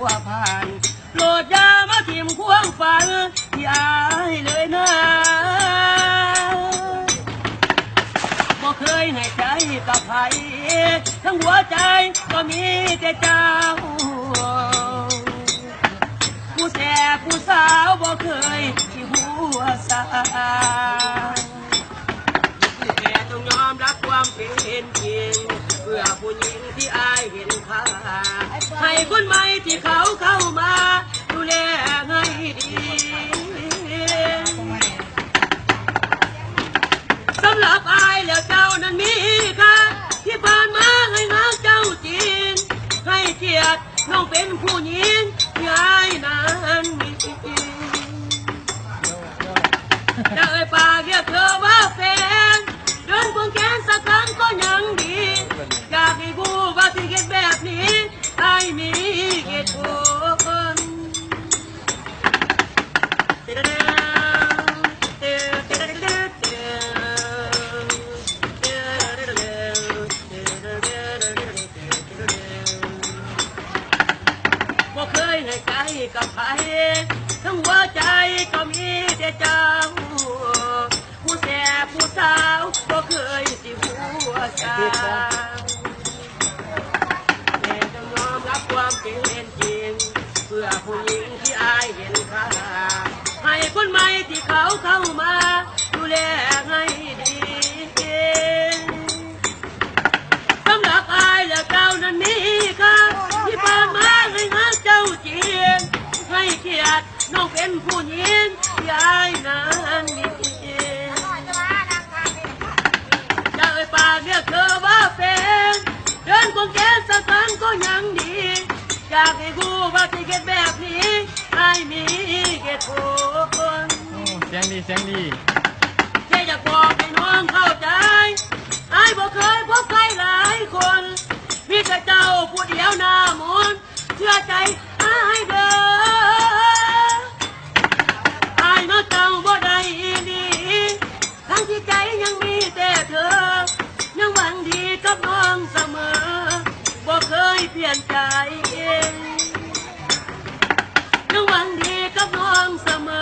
ວ່າຜ່ານ ໂລດຢ່າມາຖິ້ມຄວາມຝັນທີ່ອ້າຍເລີຍນາ. ບໍ່ເຄີຍໃຫ້ໃຈກັບໃຜ ທັງຫົວໃຈກໍມີແຕ່ເຈົ້າ. ຜູ້ແຊບຜູ້ສາວບໍ່ເຄີຍຊິຫົວຊາ. ແຕ່ຕ້ອງຍອມຮັບຄວາມເປັນຈິງ ເພື່ອຜູ້ຍິງທີ່ອ້າຍເຫັນຄ່າ ໃຫ້ຄົນໃໝ່ທີ່ເຂົາເຂົ້າມາດູແລໃຫ້ດີ. ສຳລັບອ້າຍແລ້ວເຈົ້ານັ້ນມີຄ່າ ທີ່ຜ່ານມາອ້າຍຮັກເຈົ້າຈິງ ໃຫ້ກຽດ ນ້ອງເປັນຜູ້ຍິງທີ່ອ້າຍນັ້ນມີ. ຢ່າເອີ່ຍປາກຮຽກເທີວ່າແຟນ ເດີນຄວງແຂນສັກຄັ້ງກໍຍັງດີ. ຢາກໃຫ້ຮູ້ວ່າທີ່ເຮັດແບບນີ້ ອ້າຍມີເຫດຜົນ. ບໍ່ເຄີຍໃຫ້ໃຈກັບໃຜ ທັງຫົວໃຈກໍມີແຕ່ເຈົ້າ. ຜູ້ແຊບຜູ້ສາວບໍ່ເຄີຍຊິຫົວຊາ ແຕ່ຕ້ອງຍອມຮັບຄວາມເປັນຈິງ ເພື່ອຜູ້ຍິງທີ່ອ້າຍເຫັນຄ່າ ໃຫ້ຄົນໃໝ່ທີ່ເຂົາເຂົ້າມາດູແລໃຫ້ດີ. ສຳລັບອ້າຍແລ້ວເຈົ້ານັ້ນມີຄ່າ ທີ່ຜ່ານມາອ້າຍຮັກເຈົ້າຈິງ ໃຫ້ກຽດ ນ້ອງເປັນຜູ້ຍິງທີ່ອ້າຍນັ້ນມີ. ຢ່າເອີ່ຍປາກຮຽກເທີວ່າແຟນ ເດີນຄວງແຂນສັກຄັ້ງກໍຍັງດີ. ຢາກໃຫ້ຮູ້ວ່າທີ່ເຮັດແບບນີ້ ອ້າຍມີເຫດຜົນ. ໂອ້ ສຽງດີ ສຽງດີ. ແຄ່ຢາກບອກໃຫ້ນ້ອງເຂົ້າໃຈ ອ້າຍບໍ່ເຄີຍພົບໃຜຫຼາຍຄົນ ມີແຕ່ເຈົ້າຜູ້ດຽວໜ້າມົນ. ເຊື່ອໃຈອ້າຍເດີ ອ້າຍນອກເຈົ້າບໍ່ໄດ້ອີ່ຫຼີ ທັງທີ່ໃຈຍັງມີແຕ່ເທີ ຍັງຫວັງດີກັບນ້ອງສະເໝີ ບໍ່ເຄີຍປ່ຽນໃຈ ຍັງຫວັງດີກັບນ້ອງສະເໝີ.